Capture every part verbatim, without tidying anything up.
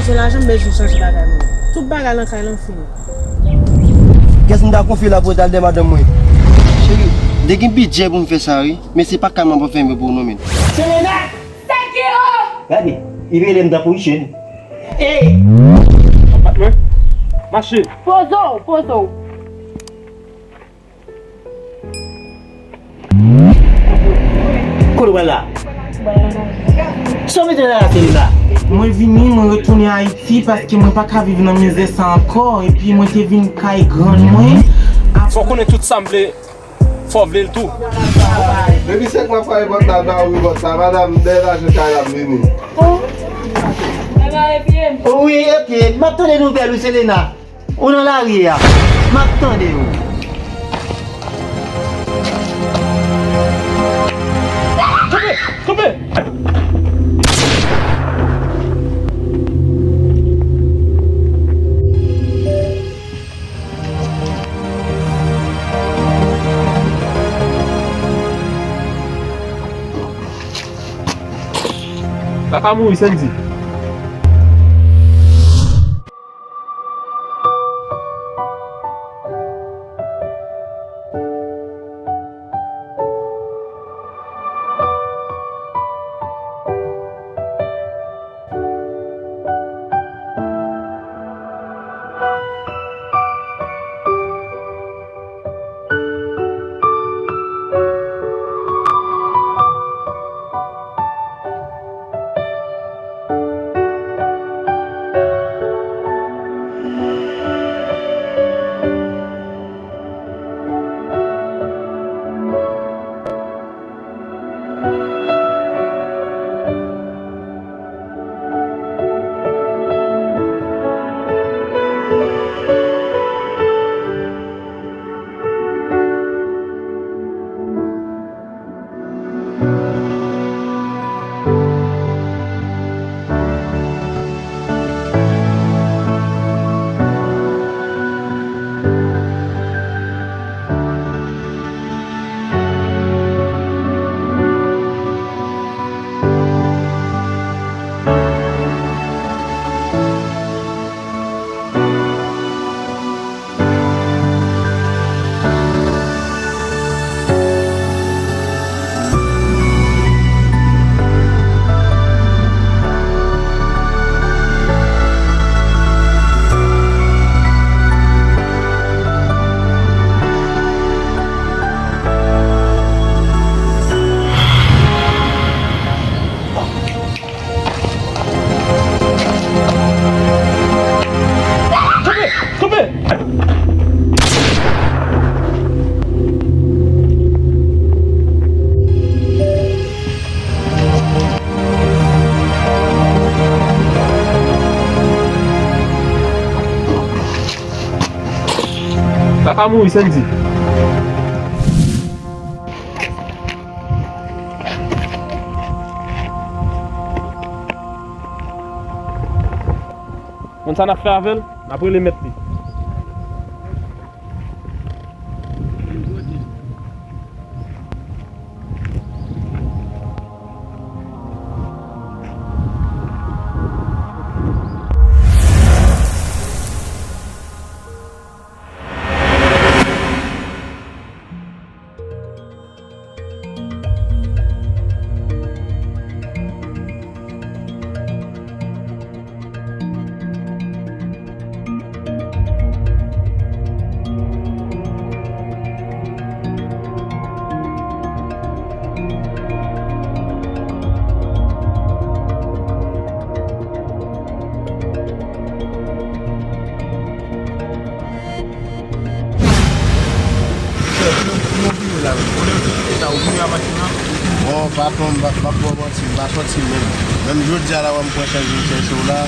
Se lajan m bezwen chanje bagay mwen. Tout bagay nan kay lan fini. Kiyès m ta konfye la pou al dèyè madanm mwen? Cheri, m te gen bidjè pou m fè sa wi, men se pa kay mwen ap fèmen pou nou menm. Selena! Sergio! Gade, li rele m tankou yon chen. Ey! Patnè, mache! Poze w, poze w. Kote w pral la? Sa w mete la, Selena? Mwen vini, mwen retounen Ayiti paske mwen pa ka viv nan mizè sa ankò. Epi mwen te vin kay grann mwen. Fò w konnen tout sa m vle, fò w vle l tou. Depi sèk m ap frape pòt la, m ta ouvri pòt la. Madanm, dèyè lajan kay la, m vini. Wi, epi, m ap tande nouvèl ou, Selena. Ou nan lari a, m ap tande w. Kanpe! Kanpe! Papa mouri, Sandy. Kanpe! Kanpe! Papa mouri, Sandy. Konn sa n ap fè avè l? N ap rele mèt li. Chèf, nou, nou vire la, menm. Ou lè ou te kite sa, ou vire a machin nan? Bon, patwon, m pa, m pa ba w manti, m pa sòti menm. Menm jodi a la, wè m pran chans vin chèche w la,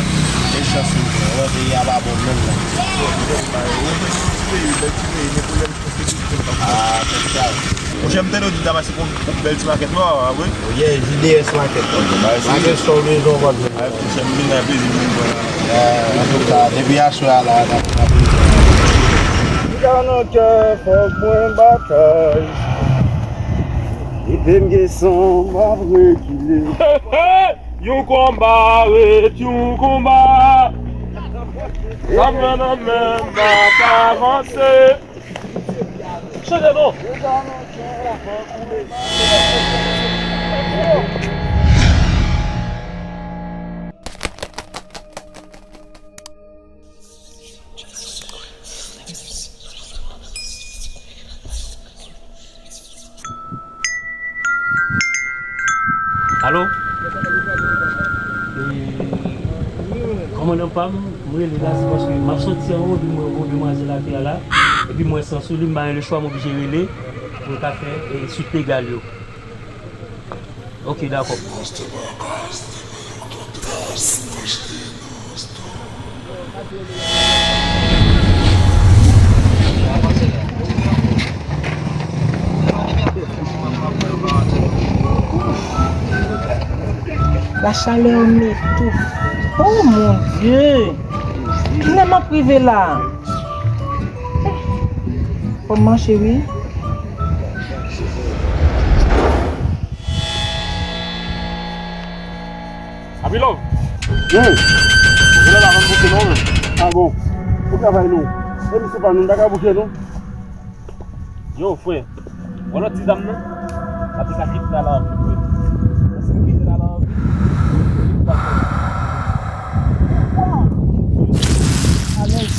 e chans m pran. Wè, peyi a pa bon menm non. Bon, bon, ba, ou menm ti peyi, bèl ti peyi, men pwoblèm konstitisyon pa bon. Ah, tèt chaje. Monchè, m tande w di Damas se yon bèl ti makèt la, a vre? Wi, J D S makèt. Ok, ba, se makèt sa w bezwen w pral jwenn. Monchè, m vin nan plezi, m vin pran. Antouka, depi aswè a la, n ap, n ap. Piga nan kè, fòk mwen batay. Kite m gen san, m ap rekile. Yon konba ret yon konba. Nan men, nan men, n ap avanse. Chanje non. Alo? E, kòmandan pa m, m rele la, se paske m ap soti anwo, epi m wè yon demwazèl atè a la, epi m wè san sou li, m pa gen lechwa, m oblije rele pou l ka fè, e, swit legal yo. Ok, dakò. La chaleur m'étouffe. Oh mon Dieu! Kilè m ap rive la? Fò m mache wi. Happy Love. Yo. Ou la la vann bouke non men. Ah bon. Ou travay nou. E misye pa nou ta ka bouke nou. Yo frè. Wè lòt ti dam nan. Sa te ka kite la la anpil vre. Paske kite la la anpil. Alèz.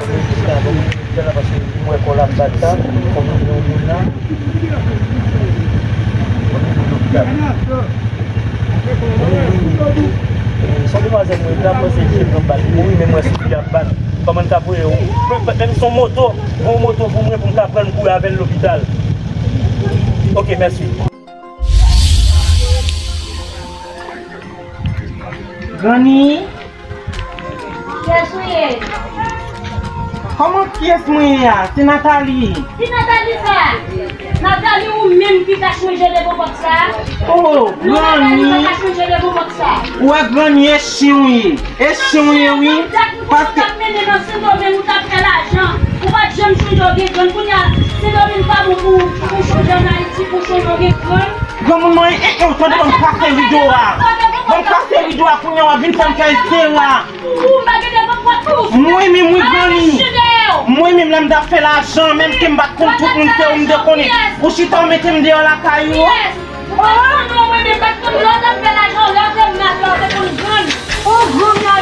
Mwen jis la, bon, mwen jis la, paske m wè kò l ap bat la, fò m jwenn yon moun la. Fò m jwenn lopital. Son demwazèl mwen la, mwen se jis pran bal. Wi, men mwen sou li ap bat. Kòman n ka voye yon, menm son moto, yon moto pou mwen, pou m ka pran l kouri avè l lopital. Ok, mèsi. Granny. Kiyès ou ye? Kòman kiyès mwen ye a? Se Nathalie. Ki Nathalie sa? Nathalie ou menm ki ta chanje devan pòt sa? Oh, Granny. Ou wè Granny e chen w ye. E chen w ye wi. Paske ou t ap mennen nan Sendomeng, ou t ap fè lajan. Ou pa t janm sonje w gen grann. Kounye a, Sendomeng pa bon pou, pou chanje ann Ayiti, pou sonje w gen grann. Granmoun mwen, e, e, tande, ban m kase rido a. Ban m kase rido a, kounye a w ap vin fè m fè estera. Mwen menm, wi, Granny. Mwen menm, lè m t ap fè lajan, menm ke m pa t konn tout moun, se ou m te konnen. Ou chita, ou mete m deyò lakay ou.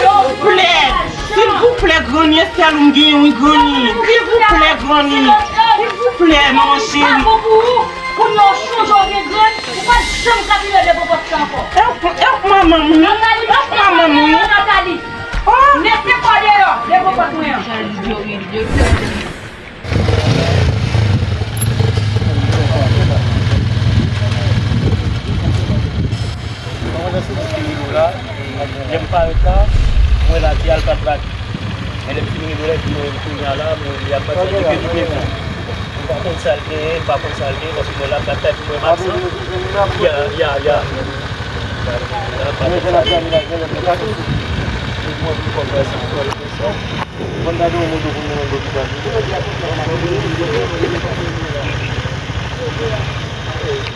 Silvouplè, silvouplè, Granny, e sèl ou m genyen, wi, Granny. Silvouplè, Granny. Silvouplè, manman cheri. Kounye a w chanje, w gen grenn, ou pa janm ka vire devan pòt sa ankò. E w, e w manman m wi. E w manman m wi. Nathalie, mete kò deyò devan pòt mwen an. Kòmandan Sylvestre Milo la, e lè m parèt la, mwen la, ti al pa t la. Men lè m fin rive la, epi mwen kounye a la, mwen li ap pase depi tout letan. M pa konn sa l genyen, m pa konn sa l genyen, paske mwen la, m ap fè pou mwen matin. Ya, ya, ya. Mwen la, m pa konn sa l genyen. Mwen pou kòmanse, pou kòmanse. Mwen ta gen yon moto pou m mennen l lopital.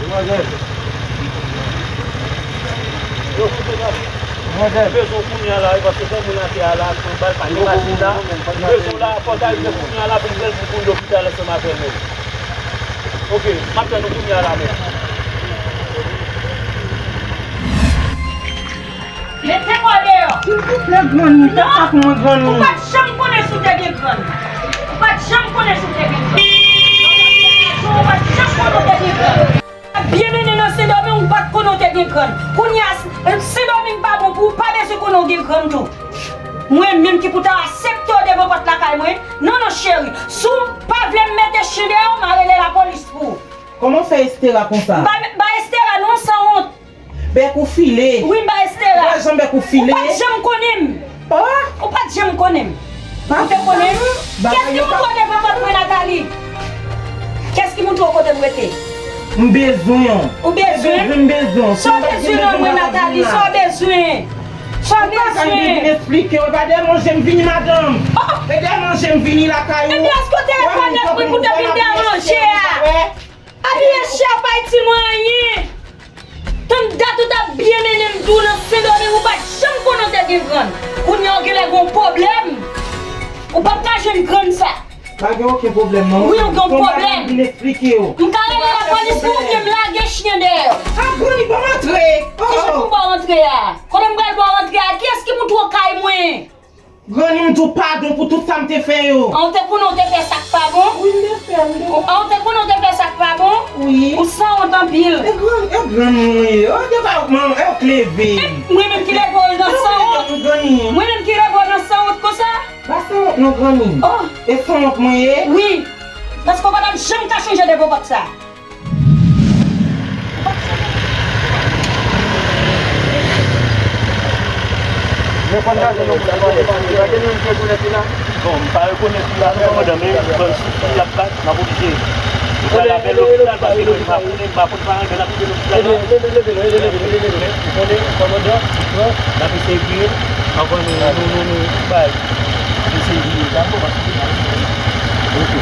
Demwazèl. Yo, koute sa. Demwazèl. M bezwen w kounye a la, wi, paske gen moun atè a la, ak yon bal, pa gen machin la. M bezwen w la, fò w ta rive kounye a la pou m fè l pou l lopital ansanm avè l menm. Ok, m ap tann ou kounye a la menm. Mete kò deyò. Silvouplè, Granny, fè sa pou mwen, Granny. Ou pa t janm konnen si w te gen grann. Ou pa t janm konnen si w te gen grann. Ou pa t janm konnen w te gen grann. Byen mennen nan Sendomeng, ou pa t konnen w te gen grann. Kounye a, Sendomeng pa bon pou ou, pa bezwen konnen w gen grann tou. Mwen menm ki pou ta aksepte w devan pòt lakay mwen. Non, non, cheri. Si w pa vle m mete chen deyò w, m a rele lapolis pou ou. Kòman w fè Estera konsa? M pa, m pa Estera non, sanwont. Bèk ou file. Wi, m pa Estera. Ou wè jan bèk ou file? Ou pa t janm konnen m. Oh! Ou pa t janm konnen m. Ou te konnen m? Kiyès ki montre w devan pòt mwen, Nathalie? Kiyès ki montre w kote m rete? M bezwen w. Ou bezwen m? M bezwen w. Sa w bezwen nan mwen, Nathalie? Sa w bezwen? Pa bezwen. Vin eksplike w, e pa dèyè manje m vini, madanm. E dèyè manje m vini lakay ou. Ebyen, èske w te rekonèt mwen pou te vin dèyè manje a? Abiye chè pa itil mwen anyen. Tann dat ou t ap byen mennen m tou nan Sendomeng, ou pa t janm konnen w te gen grann. Kounye a w genlè gen yon pwoblèm. Ou p ap ka jwenn grann sa. Pa gen okenn pwoblèm non. Wi, ou gen yon pwoblèm. Vin eksplike w. M ka rele lapolis pou ou, oubyen m lage chyen dèyè w. A, granny, ban m antre. Kijan pou m ba w antre a? Kote m pral ba w antre a? Kiyès ki montre w kay mwen? Granny, m di w padon pou tout sa m te fè yo. An, ou te konnen w te fè sa k pa bon? Wi, m te fè, m te fè. An, ou te konnen w te fè sa k pa bon? Wi. Ou sanwont anpil. E grann, e grann mwen ye. O, de pa manman, e w k leve m. E mwen menm ki leve w nan sanwont? Mwen menm ki leve w nan sanwont konsa? Pa sanwont non, granny. Oh. E sanwont mwen ye? Wi. Paske w pa t ap janm ka chanje de vopòt sa. Bon, m pa rekonèt li la non, kòmandan, men kòmsi y ap bat, m ap oblije. Yo pral avè l lopital paske m pa konnen, m pa konn pa andan n ap kite lopital la. Ou konnen, kòmandan, n ap eseye vire anvan nou, nou, nou, nou bay. N ap eseye vire, dakò, paske Ok.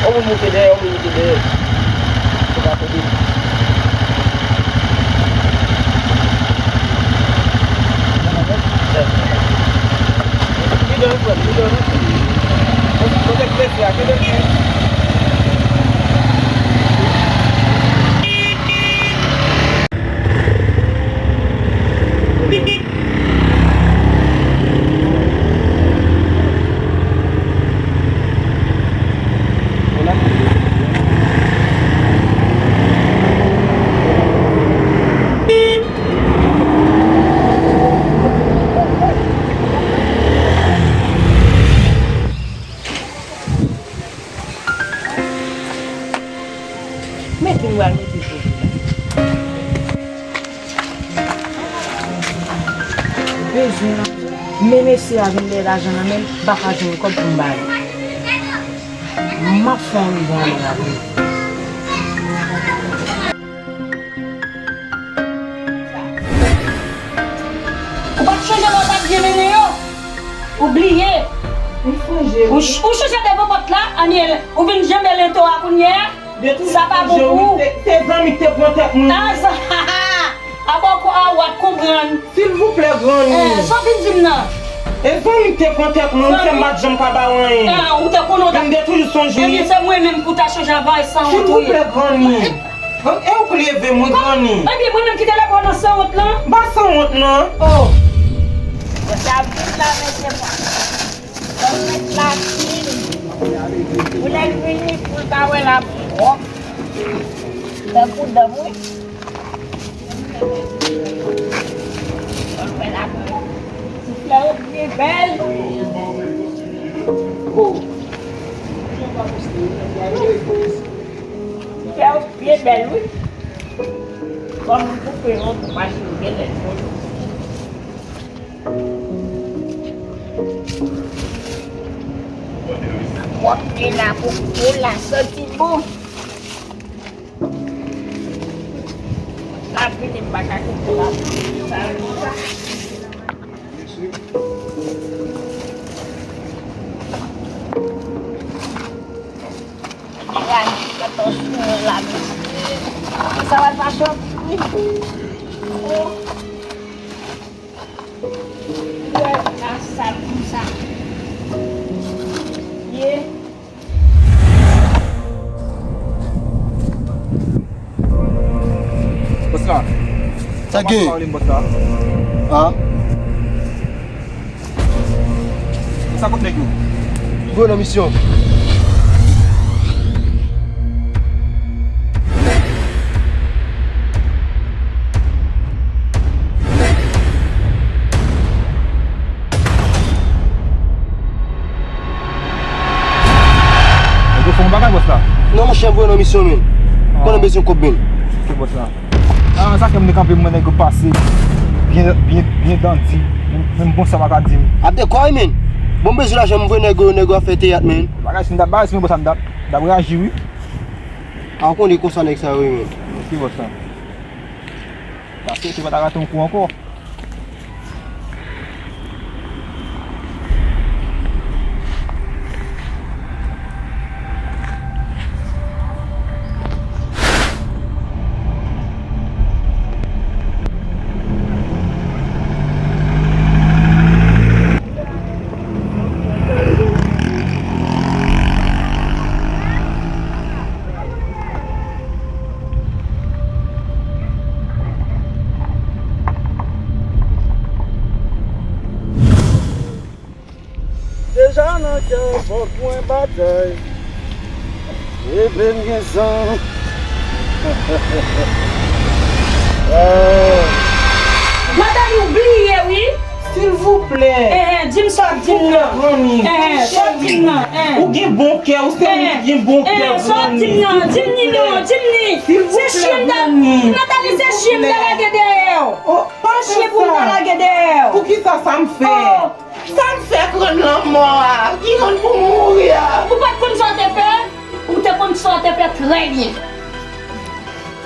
Yon moun moute dèyè, yon moun moute dèyè. Ou ka tande. Ki dan frè m, ki dan frè m. Kote prese a, ki dan frè m. Mete m al mete pou li la. Bezwen lajan. Men mesye a vin dèyè lajan nan men l, m pa ka jwenn kòb pou m ba li. M ap fè yon bon ale avè l. Ou pa t chonje lè w t ap byen mennen yo? Ou bliye? M sonje, wi. Ou ch-, ou chonje devan pòt la, Aniel? Ou vin janbe lento a kounye a? Sa pa bon pou ou. Se, se zanmi k te pran tèt mwen. Ah, sa, a bòkò a w ap konprann. Silvouplè, granny. Eh, sa w vin di m nan? E zanmi k te pran tèt mwen, m fè m pa t janm ka ba w anyen. Ah, ou te konnen w t ap. M te toujou sonje w. Ebyen, se mwen menm pou w ta chonje anba e sanwont, wi. Silvouplè, granny. E ou k leve m, wi, granny. Ebyen, mwen menm ki te leve w nan sanwont lan? M pa sanwont, non. Oh. Mwen t ap vin la, mesye, mwen. Mwen met latin. Pou lè l vini, pou l ka wè l ap pwòp. Tankou danm, wi. Mwen met latin. Ti flè yo byen bèl. Ti flè yo byen bèl, wi. Kòm m koupe yo, pou mache yo genlè joli. Pwòpte la, pou po la santi bon. Sa vini, m pa ka kite la. Sa konsa. Rani katòz sou la, mesye. Sa va pa sòti, wi. Oh. Wè, la sal konsa. Ye. Bòs la. Sa gen? Kòman sa w rele m, bòs la? Ah. Sa kot nèg yo? Voye nan misyon. Nèg yo fè yon bagay, bòs la. Non, monchè, voye nan misyon, men. Ah. Konnen bezwen kòb, men. Ok, bòs la. Ah, sa fè m te kanpe, m wè nèg yo pase. Byen, byen, byen dandi. Menm, menm bon sa pa ka di m. Ap de kòy, men. Bon, m bezwen lajan, m voye nèg yo, nèg yo ap fè teyat, men. Bagay, si m t ap bagay, si m wè sa, m t ap, m t ap reyaji, wi. A, w konnen konsa nèg sa yo ye, men. Ok, bòs la. Sa swete pa ta rate yon kou ankò. Deja nan kè fòk mwen batay. Epi m gen san. Ah. Nathalie, ou bliye, wi. Silvouplè. Eh, eh, di m sa w ap di m nan. Silvouplè, granmi. Eh, eh, sa w ap di m nan. Eh. Ou gen bon kè, ou se yon moun ki gen bon kè, granmi. Eh, sa w ap di m nan. Di m ni non, di m ni. Se chyen m ta, Nathalie, se chyen m ta lage dèyè w. Oh, pa fè sa. Se chyen pou m ta lage dèyè w. Poukisa sa m fè? Oh. Sa m fè k rann lanmò a, ki rann pou mouri a. Ou pa t konn sa w te fè? Ou te konn sa w te fè trè byen.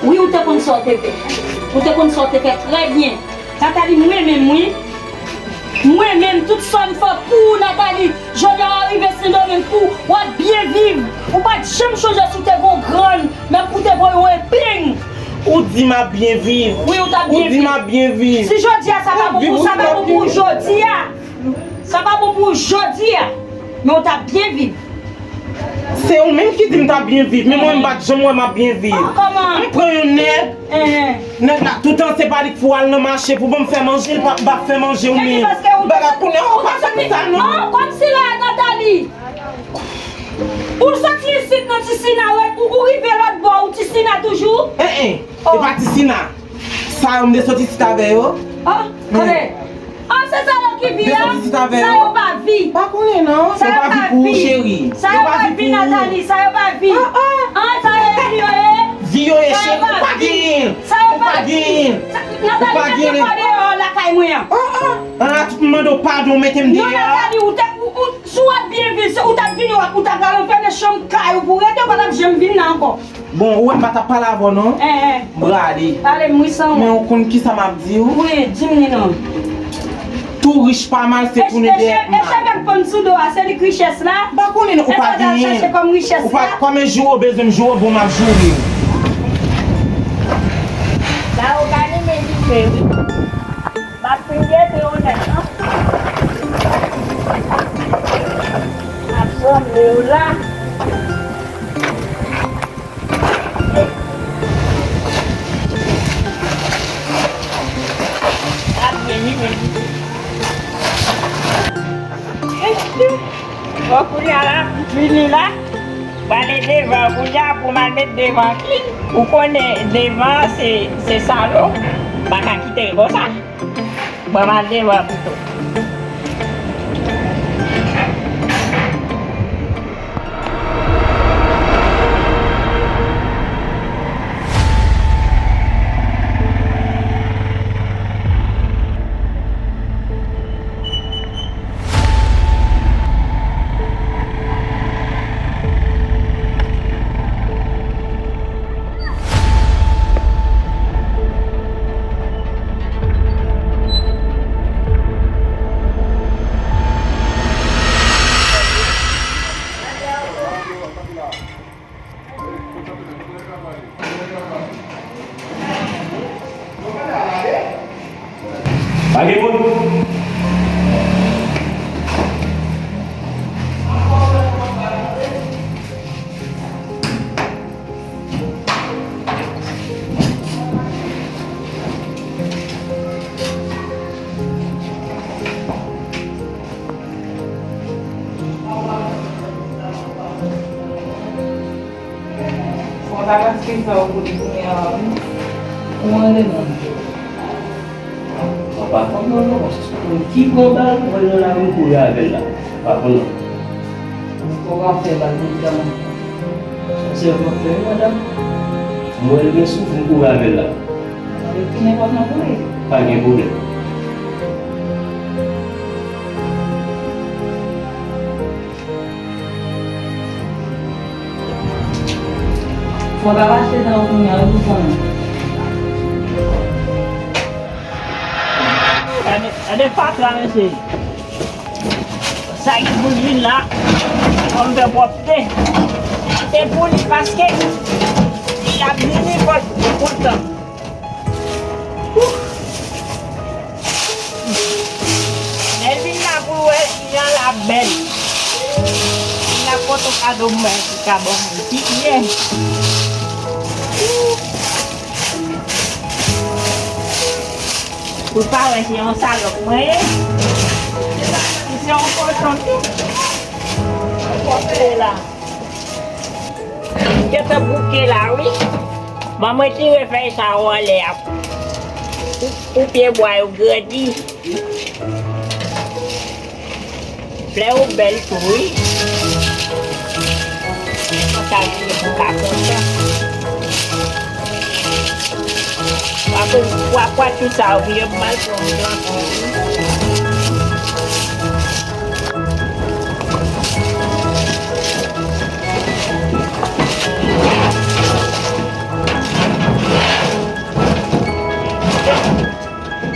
Wi, ou te konn sa w te fè. Ou te konn sa w te fè trè byen. Nathalie, mwen menm, wi. Mwen menm, tout sa m fè pou ou, Nathalie. Jodi a w rive Sendomeng pou w ap byen viv. Ou pa t janm chonje si w te gen yon grann, menm pou te voye yon epeng. Ou di m ap byen viv. Wi, ou t ap byen viv. Ou di m ap byen viv. Si jodi a sa pa bon pou, sa pa bon pou ou jodi a. Sa pa bon pou ou jodi a, men w t ap byen viv. Se ou menm ki di m t ap byen viv, men mwen m pa t janm wè m ap byen viv. Oh, kòman? M pran yon nèg, eh, nèg la, toutan se pa li k pou al nan mache pou ban m fè manje, li p ap, p ap fè manje ou menm. Bagay kounye a, ou pa fè konsa non. Oh, kòmsi la, Nathalie. Ou soti isit nan Tisina, ou, ou rive lòt bò, ou Tisina toujou? Eh, eh, e pa Tisina. Sa yo m te soti isit avè yo. Oh, tande. Ah, se sa yo ki vi a? Sa yo pa vi. Pa konnen non. Sa yo pa vi pou ou, cheri. Sa yo pa vi, Nathalie. Sa yo pa vi. Ah, sa yo vi yo ye. Vi yo ye, cheri. Ou pa genyen. Ou pa genyen. Nathalie, mete m deyò lakay mwen an. Ah, ah. Ah, tout m mande w padon, mete m deyò. Non, Nathalie, ou te, ou, ou, si w ap byen viv, se ou t ap vini, ou t ap al anfèmen chanm kay ou pou w rete, ou pa t ap janm vin la ankò. Bon, ou wè m pa t ap pale avè w non. Eh, eh. M prale. Ale, m ri san ou. Men ou konn kisa m ap di w? Wi, di m li non. Tou rich pa mal, se tounen dèyè k mal. E cheve k pann sou do a, se li k richès la? M pa konnen non, ou pa genyen. E sa w t al chache kòm richès la? Ou pa, kòman joure w bezwen m joure w, bon, m ap joure w. La, ou gade men li fè wi. M ap fin gete w nèt, non. M ap sanble w la. Ap vini, vini. Bon, kounye a la, vini la. Prale devan, kounye a pou m al met devan klin. Ou konnen devan se, se salon. M pa ka kite l konsa. Ban m al devan pito. Pa gen moun. Fò w ta pase sa w konnen kounye a wi. Ou anlè moun. Mwen pa konn non, non. Ki pran bal, mwen nan lari m kouri avè l la. Pa konn non. Ou pa fè bal konsa non. Sa se yon fè wi, madanm. Mwen gen souf, m kouri avè l la. Avèk ki nenpòt nan kouri. Pa gen pwoblèm. Fò w ta pase nan kounye a wi pou konnen. Gade, gade fatra, mesye. Sa ki pou l vin la, fò m fè pwòpte. Se pou li paske li ap vini, fò l kontan. Lè l vin la pou l wè jan l ap bèl. Vin la pote kado mwen ki ka ban mwen pi byen. Ou pa wè se yon salòp mwen ye? Se yon kochon tou. Pote la. Gentan bouke la wi. Ban m retire fèy sa yo anlè a. Pou, pou pye bwa yo grandi. Flè yo bèl tou wi. Konsa vini pou ka kontan. Apre, pwa, pwa, tout sa yo, vini yo mal pran plan tou wi.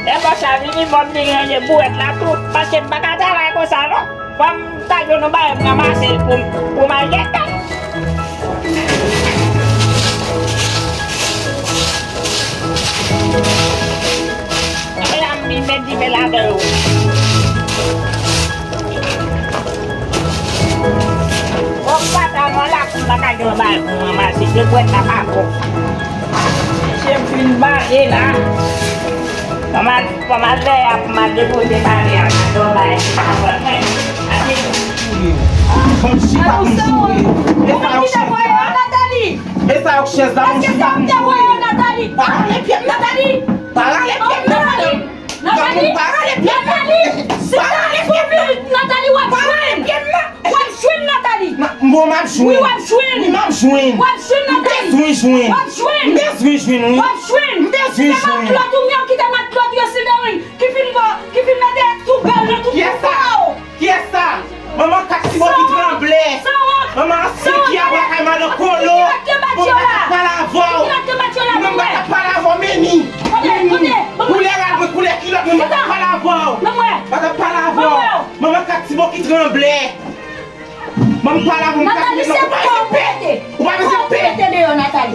Lè bòs la vini, fò m vin ranje bourèt la tou, paske m pa ka travay konsa non. Fò m ta jwenn yon bagay m ranmase l pou m, pou m al gentan. Apre la, m vin met dife ladan yo. Bon, papa, mwen la, m pa ka gen yon bagay pou m ranmase. Se bwèt la pa bon. Misye m fin bare la. Kòman, kòman lè y ap mal depoze bare a, yon bagay ki pa bon. Ase pou li. Ban m chita pou m souri. E sa yo chèz la. E sa yo chèz la, ban m chita pou m souri. Pa rale pye m, Nathalie. Pa rale pye m, Nathalie. Nathalie, pa rale pye m. Nathalie, pa rale pye m. Nathalie, w ap jwenn. W ap jwenn, Nathalie. Bon, m ap jwenn. Wi, w ap jwenn. Wi, m ap jwenn. W ap jwenn, Nathalie. M bezwen jwenn. W ap jwenn. M bezwen jwenn, wi. W ap jwenn. M bezwen jwenn. Se matlòt ou, m yo kite matlòt yo, Simerin, ki fin bo, ki fin mete tou bèl nan tout kò w. Kiyès sa? Manman kat ti bò ki tranble. Manman ansyen ki ap lakay madan kolo. Mwen pa t ap pale avè w. Mwen pa t ap pale avè w, Meni. Meni. Koulè rad mwen, koulè kilòt mwen, mwen pa t ap pale avè w. Mwen pa t ap pale avè w. Manman kat ti bò ki tranble. Ban m pale avè w, m ka fini non. Ou pa bezwen pè. Ou pa bezwen pè.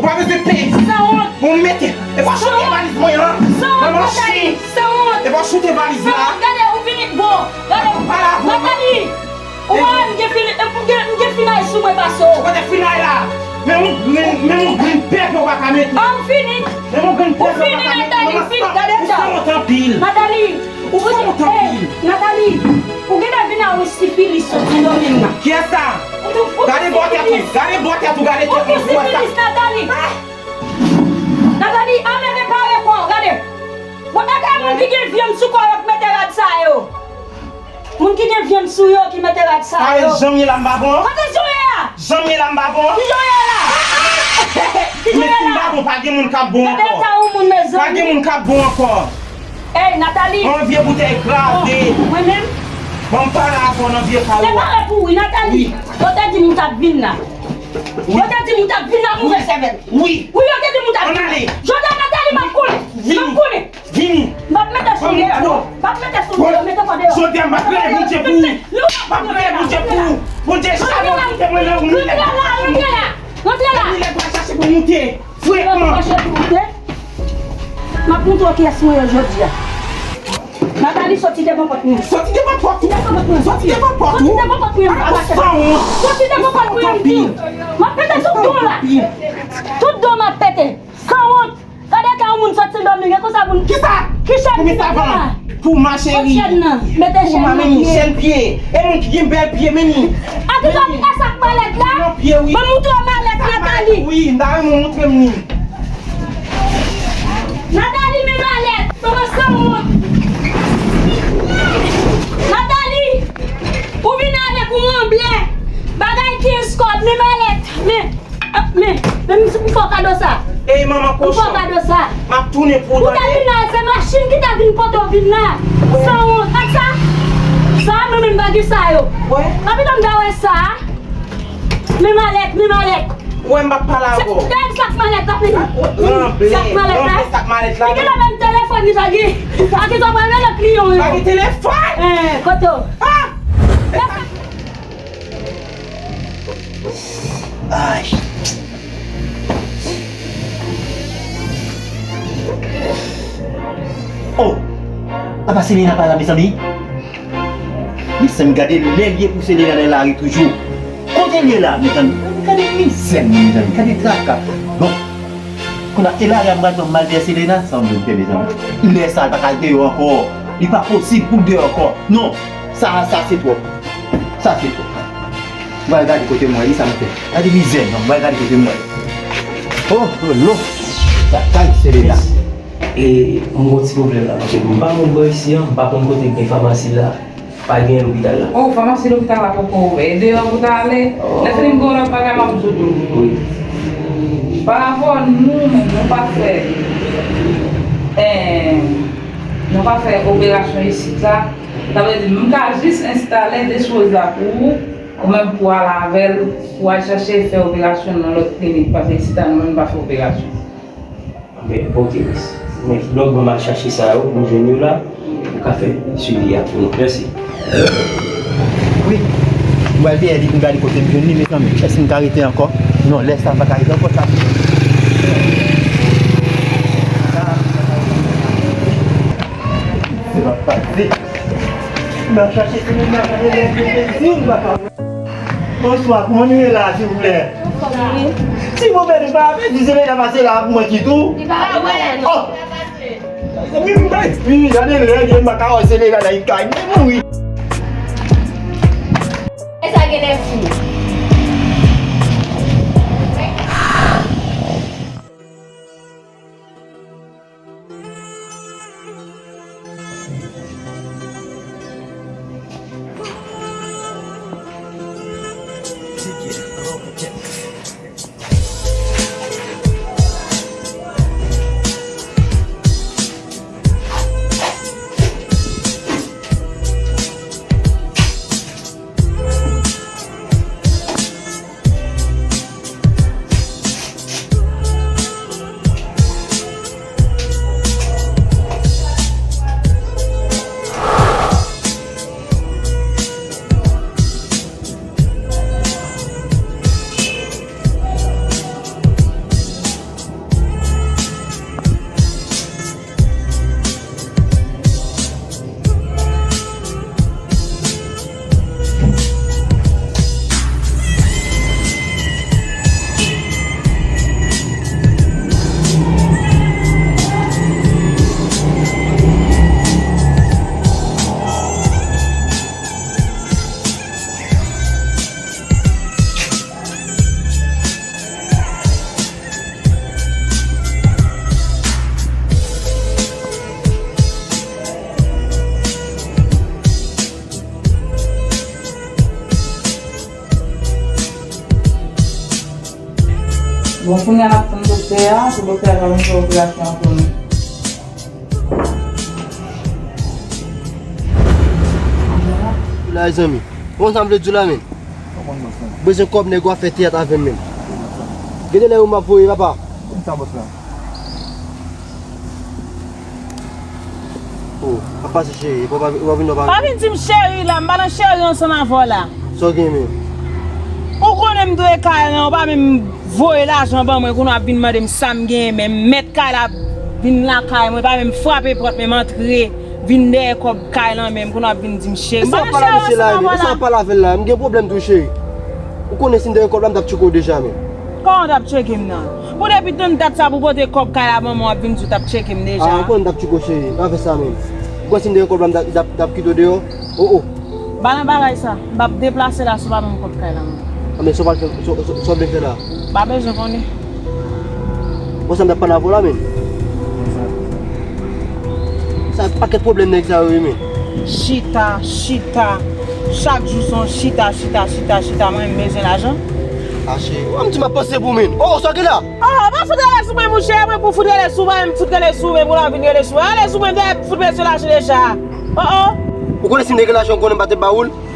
Ou pa bezwen pè. Sanwont. Bon, mete. E pa choute valiz mwen an. Manman chen. Sanwont. E pa choute valiz la. Sanwont, gade, ou vini, bon. Gade, Nathalie. Ou wè, m gen fini, m gen, m gen finay sou mwen pase w. Kote finay la? Men yon grenn, men yon grenn pèp ou pa ka mete. An, ou fini. Men yon grenn pèp ou pa ka mete. Ou fini, Nathalie, ou fini. Gade sa. Ou sanwont anpil. Nathalie. Ou sanwont anpil. Nathalie, ou genlè vin a yon sifilis soti nan men nan. Kiyès sa? Gade bò tèt ou, gade bò tèt ou, gade tèt ou, ou wè sa? Ou gen sifilis, Nathalie. Nathalie, anleve pare kò w, gade. Bon, e kay moun ki gen vyann sou kò yo k mete rad sa yo. Moun ki gen vyann sou yo ki mete rad sa yo. Kare janm ye la m pa bon. Kote jan w ye a? Janm ye la m pa bon. Ki jan w ye la? Ki jan w ye la? Men si m pa bon, pa gen moun k ap bon ankò. Gade eta yon moun, mezanmi. Pa gen moun k ap bon ankò. Ey, Nathalie! Yon vye boutèy kraze. Mwen menm? Ban m pale avè w nan vye kay ou a. Se pare pou wi, Nathalie. Wi. Yo te di m ou t ap vin la. Wi. Yo te di m ou t ap vin la, mouvè sèvèl. Wi. Wi, yo te di m ou t ap vin la. Ann ale. Jodi a, Nathalie, m ap konnen. M ap konnen. Vini. M ap mete sou deyò. M ap mete sou deyò, mete kò deyò. Jodi a, m ap rele Bondye pou ou. M ap rele Bondye pou ou. Bondye chale ou kite mwen nan ou. Rantre la, rantre la. Rantre la. Milèt pral chache pou moute. Frekan. M ap montre w kiyès mwen ye jodi a. Nathalie, soti devan pòt mwen. Soti devan pòt ou. Soti devan pòt mwen. Soti devan pòt mwen. Ala sanwont. Soti devan pòt mwen, m di w. M ap pete tout don w la. Tout don w m ap pete. Sanwont. Gade ka yon moun soti Sendomeng, e konsa moun ki chèn ki chèn ki mete la. Pou ma cheri. Chèn nan, mete chèn nan pye. Chèn pye. E moun ki gen bèl pye, Meni. Akizòt, e sa k malèt la? Nan pye, wi. Ban m montre w malèt Nathalie. Wi, m ta renmen w montre m li. Nathalie, men malèt. Kòman sanwont? Nathalie, ou vin avèk yon anblè. Bagay kenz kòb, men malèt. Men, men, men m fè w kado sa. Ey, manman kochon. M fè w kado sa. M ap tounen pou ou tande. Ou te vin la, se machin ki te vin pote w vin la. Sanwont. Ak sa? Sa, mwen menm pa gen sa yo. Kapitòn, m ta wè sa. Men malèt, men malèt. Mwen m p ap pale avè w. Gad sak malèt la, Fili. Ranble, sak malèt la. Ranble sak malèt la. Li gen la menm telefòn li pa gen. Sa ki sa pral rele kliyan yo. Pa gen telefòn. Eh, kote w? Ah! Ay. Oh! Apa Selena pa la, mezanmi? Mezanmi, gade lè l ye pou Selena nan lari toujou. Kote l ye la, mezanmi? Gade mizè, mezanmi, gade traka. Bon, kounye a, e lari a pral pran m al dèyè Selena, sa m vle fè, mezanmi. Lè sa, l pa ka deyò ankò. Li pa posib pou l deyò ankò. Non, sa, sa se twòp. Sa se twòp. Mwen gade kote mwen, li sa m fè. Gade mizè, non, mwen gade kote mwen. Oh, oh, non. Sa kay Selena. E, m gon ti pwoblèm la, paske m pa moun bò isi an, m pa konn kote gen famasi la, pa gen lopital la. Oh, famasi lopital la poko ouvè. E deyò pou ta ale. Oh. Lè fini m gen yon lòt bagay m ap di w tou. Wi. Pa rapò nou menm, nou pa fè, eh, nou pa fè operasyon isit la. Sa vle di, m ka jis enstale de choz la pou ou, ou menm pou al avè l, pou al chache fè operasyon nan lòt klinik, paske isit la nou menm nou pa fè operasyon. Men, ok, miss. Men, lòt bò m al chache sa yo, pou m jwenn yo la, ou ka fè swivi a pou nou. Mèsi. Wi. Mwen al dèyè li pou m gade kote m jwenn li, mezanmi. Èske m ka rete ankò? Non, lè sa m pa ka rete ankò, sa. Se pa pase. Nan chache, se menm nan chache, lè m te di, m pa ka. Bonswa, kòman nou ye la, silvouplè? Silvouplè, nou pa ap di Selena pase la pou mwen kit ou? Li pa wè nou. Oh! Wi, wi, wi, gade lè, m pa ka wè Selena nan kay, li mouri. E sa genlè fou. Bon, kounye a n ap tann doktè a, pou doktè a ka vin fè operasyon an pou nou. La, zanmi. Bon, sa m vle di w la, men. Bezwen kòb nèg w ap fè teyat avè m, men. Gade lè yo m ap voye, papa. Kòm sa, bòs la. Oh, ap pase cheri, w ap vin, w ap vin. Pa vin di m cheri la, m pa nan cheri ansanm avè w la. Sa w gen menm? Ou konnen m dwe kay lan, ou pa menm voye lajan ban mwen, kounye a w ap vin mande m sa m genyen menm. Mèt kay la vin lakay mwen, pa menm frape pòt menm antre, vin dèyè kòb kay lan menm, kounye a w ap vin di m cheri. M pa nan cheri ansanm avè w la. Sa w ap pale avè l la, m gen pwoblèm tou cheri. Ou konnen si m te gen kòb la, m t ap tcheke w deja menm. Kòman w t ap tcheke m nan? Pou depi tann dat sa pou pote kòb kay la ban mwen, w ap vin di w t ap tcheke m deja. Ah, ou konnen m t ap tcheke w cheri, pa fè sa menm. Ou kwè si m te gen kòb la, m t ap, t ap, t ap kite w deyò? Oh, oh. Pa nan bagay sa, m p ap deplase la si w pa ban m kòb kay la mwen. Ah, men sa w pral fè, sa, sa, sa w vle fè la? M pa bezwen konnen. Bon, sa m t ap pale avè w la menm. Sa pakèt pwoblèm nèg sa yo ye, men. Chita, chita. Chak jou se yon chita, chita, chita, chita. Mwen, m bezwen lajan. Ah, cheri, w ap di m ap panse pou men. Oh, sa ki la? Oh, pa fout rele sou mwen, monchè. Mwen pou fout rele sou mwen, m fout rele sou mwen, pou la vin rele sou mwen. Rele sou mwen, m te fout bezwen lajan deja. Oh, oh. Ou konnen si m te gen lajan, ou konnen m pa te ba ou l?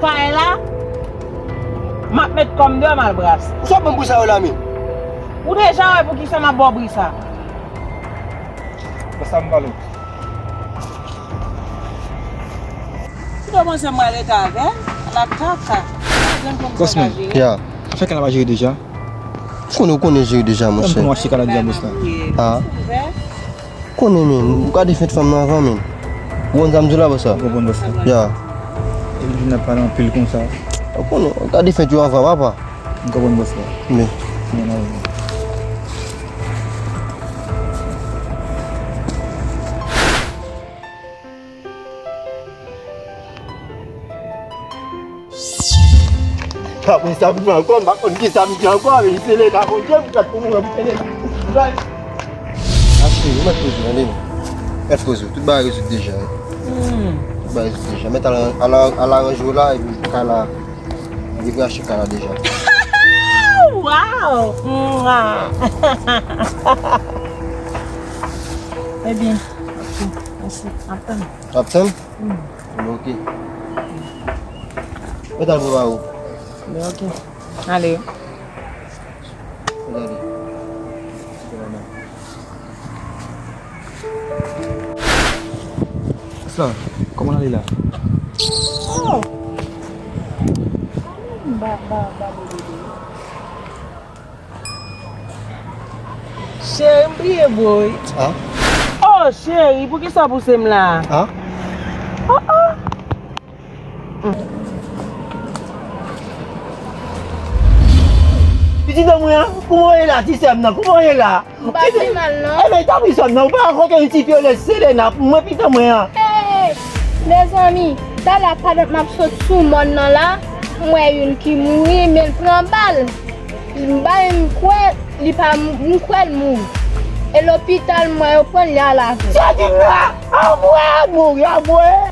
kay la, m ap met kò m deyò, m al brase. Ou sot ban m bri sa yo la menm? Ou deja wè poukisa m ap ba w bri sa. Bòs la, m pale w. Ki w panse m pral rete avè l? Ala kaka. Bòs mwen. Ya. Sa fè kay la pa jere deja? Ou konnen, ou konnen jere deja, monchè. Mwen achte kay la deja, bòs la. Ah. Konnen, men, ou gade fèt fanm nan avan, men. Ou konn sa m di w la, bòs la? M konprann, bòs la. Ya. Epi vin ap pale anpil konsa. Ou konnen, ou gade fèt yo avan, papa. M konprann, bòs la. Men. Men, men. Apre sa, m pran ankò, m pa konn ki sa m di ankò, men Selena, Bondye, m pral pou mwen, Selena. Mache, ou mèt poze w, tande. Mèt poze w, tout bagay rezoud deja, wi. Hmm. Tout bagay rezoud deja. Mèt al, al, al aranje w la, epi kay la, li vin achte kay la deja. Wow! Mwa! Ebyen, ok, mèsi. Ap tann. Ap tann? Hmm. Bon, ok. Mwen t al prepare w. Bon, ok. Ale. Mwen t ale. Asla, kòman ale la? Oh! Ba, ba, ba, ba, ba, ba. Cheri, m bliye bo wi. Ah? Oh, cheri, poukisa w pouse m la? Ah? Oh, oh. Pitit an mwen an, kouman w ye la, ti sè m nan? Kouman w ye la? M pa pi mal, non. Ebyen, tanpri sè m nan, ou pa rakonte yon ti fyolèt Selena pou mwen, pitit an mwen an. Hey, mezanmi, talè a pandan m ap sot sou mòn nan la, m wè youn ki mouri, men l pran bal. M bay m kwè li pa m, m kwè l mouri. E lopital m wè yo pran l, li al avè l. Sa di m la, anmwey, mouri, anmwey.